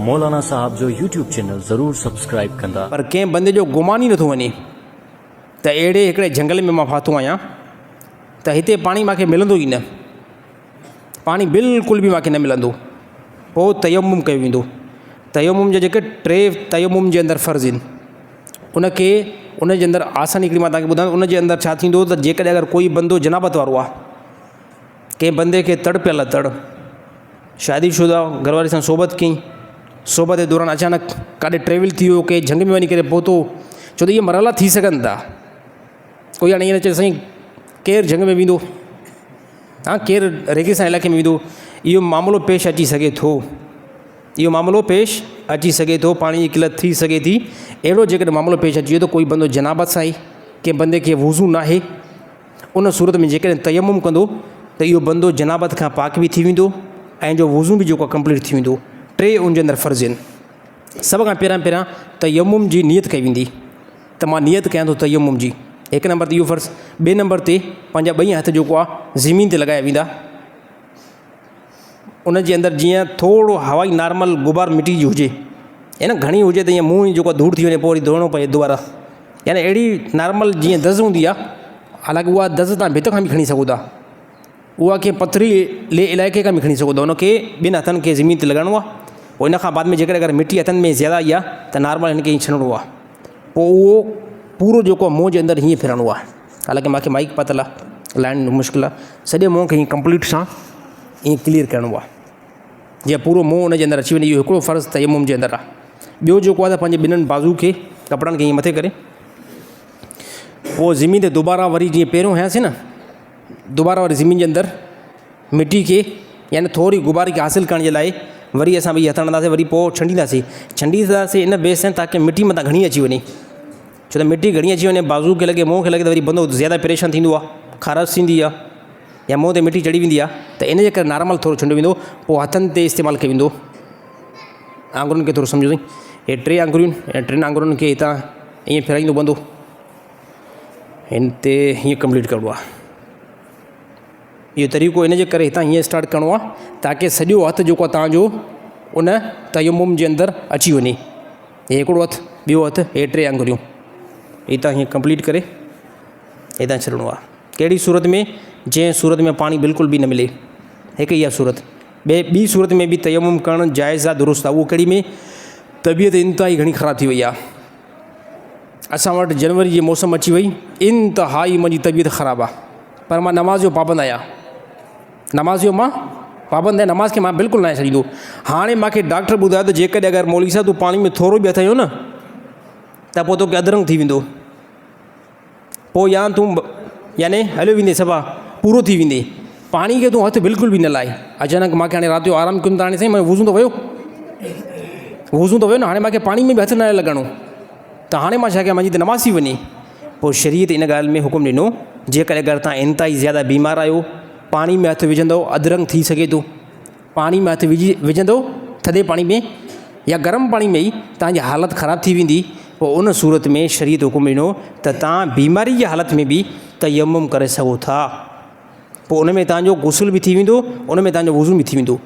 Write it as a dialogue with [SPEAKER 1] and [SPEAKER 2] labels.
[SPEAKER 1] مولانا صاحب جو YouTube channel ضرور سبسڪرائيب ڪندا.
[SPEAKER 2] پر ڪنهن بندي جو گمان ئي نٿو وڃي ته اهڙي هڪڙي جهنگل ۾ مان ڦاٿو آهيان ته هتي پاڻي مان کي ملندو ئي نه، پاڻي بلڪل به مان کي نه ملندو. پوء تيمم ڪيو ويندو. تيمم جا جيڪي ٽي تيمم جي اندر فرض آهن ان کي ان جي اندر آساني هڪڙي مان توهان کي ٻڌايان ان جي اندر ڇا ٿيندو ته جيڪڏهن اگر ڪوئي بندو جنابت وارو آهي ڪنهن بندي کي تڙ پيل آهي تڙ شادي شده گهر واري سان صحبت ڪئي صحبت جي دوران اچانڪ ڪاڏي ٽريول ٿي ويو ڪنهن جهنگ ۾ وڃي ڪري پهتو ڇو ته اهي مرحلا ٿي سگهن ٿا ڪوئي هاڻي ائين نه چئي سائين ڪير جهنگ ۾ ويندو ها ڪير ريگستان علائقي ۾ ويندو اهو معاملو پيش اچي سگهي ٿو اهو معاملو پيش اچي سگهي ٿو پاڻي جي قلت ٿي سگهي ٿي اهڙو جيڪڏهن معاملو پيش اچي ويو ته ڪوئي بندو جنابت سان آهي ڪنهن بندي کي وضو ناهي ان صورت ۾ جيڪڏهن تيمم ڪندو ته اهو بندو جنابت کان پاڪ به ٿي ويندو ۽ جو وضو به جيڪو ڪمپليٽ ٿي ويندو. ٽي ان جي اندر فرض آهن. سڀ کان پهريان پهريان تيمم جي نيت ڪئي ويندي ته مان نيت ڪيان ٿو تيمم جي. هڪ نمبر تي اهو فرض. ٻئي نمبر تي پنهنجا ٻئي هٿ جيڪو آهي زمين تي لڳايا ويندا. ان جي اندر جيئن ٿورو هوائي نارمل غبار مٽي جي هجي يعني گهڻي هجي ته ائين منهن جيڪو ڌوڙ ٿي وڃي پوء وري ڌوئڻو پئي دوباره يعني اهڙي نارمل جيئن دز هوندي آهي حالانڪه اها دز تان ڀت کان به کڻي سگهو ٿا اها ڪنهن پٿريلي علائقي کان به کڻي سگهو ٿا ان کي ٻن هٿن کي زمين تي لڳائڻو آهي پوء ان کان بعد ۾ جيڪڏهن اگر مٽي هٿن ۾ زياده آئي آهي ته نارمل هن کي ائين ڇنڻو آهي پوء اهو پورو جيڪو آهي منهن جي اندر هيئن ڦيرائڻو آهي حالانڪه مانکي مائيڪ پاتل آهي لائڻ مشڪل آهي سڄي منهن کي ائين ڪمپليٽ سان ائين ڪليئر ڪرڻو آهي جيئن پورو منهن ان جي اندر اچي وڃي اهو هڪڙو فرض تيمم جي اندر آهي ٻيو جيڪو آهي ته پنهنجي ٻنهن بازو کي ڪپڙن کي ائين مٿي ڪري پوء زمين تي دوباره وري جيئن پهريون هنياسين نه دوباره وري زمين جي اندر مٽي کي يعني ٿوري غبار کي حاصل ڪرڻ جي لاء وري اسان ٻئي هٿ هڻنداسين وري پوء ڇنڊينداسين ڇنڊينداسين ان بيس تي تاڪه مٽي متان گهڻي اچي وڃي ڇو ته مٽي گهڻي اچي وڃي بازو کي لڳي منهن کي لڳي ته وري بندو زياده پريشان ٿيندو آهي خارش ٿيندي آهي يا منهن تي مٽي چڙهي ويندي آهي ته ان جي ڪري نارمل ٿورو ڇنڊيو ويندو پوء هٿن تي استعمال ڪيو ويندو آڱرين کي ٿورو سمجهو سائين هي ٽي آڱريون ۽ ٽن آڱرين کي هتان ائين ڦيرائيندو بندو هن تي هيئن ڪمپليٽ ڪربو آهي اهو طريقو ان جي ڪري هتان هيئن اسٽارٽ ڪرڻو آهي تاڪه سڄو هٿ جيڪو آهي توهان جو ان تيمم جي اندر اچي وڃي هي هڪڙو هٿ ٻيو هٿ هي ٽي آڱريون هتان هيئن ڪمپليٽ ڪري هتان ڇڏڻو آهي ڪهڙي صورت ۾ جنهن صورت ۾ پاڻي بلڪل به نه ملي هڪ اها صورت ٻي ٻي صورت ۾ به تيمم ڪرڻ جائز آهي درست آهي اهو ڪهڙي ۾ طبيعت انتهائي گهڻي خراب ٿي وئي آهي اسان وٽ جنوري جي موسم اچي وئي انتهائي منهنجي طبيعت خراب آهي پر مان نماز جو پابند آهيان نماز جو مان پابند آهيان نماز کي مان بلڪل ناهي ڇڏيندو هاڻي مانکي ڊاڪٽر ٻڌايو ته جيڪڏهن اگر مولوي صاحب تون پاڻي ۾ ٿورو به هٿ هنيو نه ته پوء توکي اڌرنگ ٿي ويندو پوء يا تون يعني هليو ويندين صفا پورو ٿي ويندين پاڻي کي تون هٿ بلڪل به نه لائي اچانڪ مانکي هاڻي رات جو آرام ڪيم ته هاڻي سائين منهنجو وضو ته ويو وضو ته ويو نه هاڻي مانکي پاڻي ۾ به هٿ نه لڳائڻو ته هاڻي مان ڇا ڪيان منهنجي ته نماز ٿي وڃي پوء شريعت ان ڳالهه ۾ حڪم ڏنو جيڪڏهن اگر تان انتهائي زياده بيمار آهيو پاڻي ۾ هٿ وجهندو اڌرنگ ٿي سگهي ٿو پاڻي ۾ هٿ وجهي وجهندو ٿڌي پاڻي ۾ يا گرم پاڻي ۾ ئي توهان جي حالت خراب ٿي ويندي پوء ان صورت ۾ شريعت حڪم ڏنو ته توهان بيماري جي حالت ۾ به تيمم ڪري سگهو ٿا پوء ان ۾ توهان جو غسل به ٿي ويندو ان ۾ توهان جو وضو به ٿي ويندو.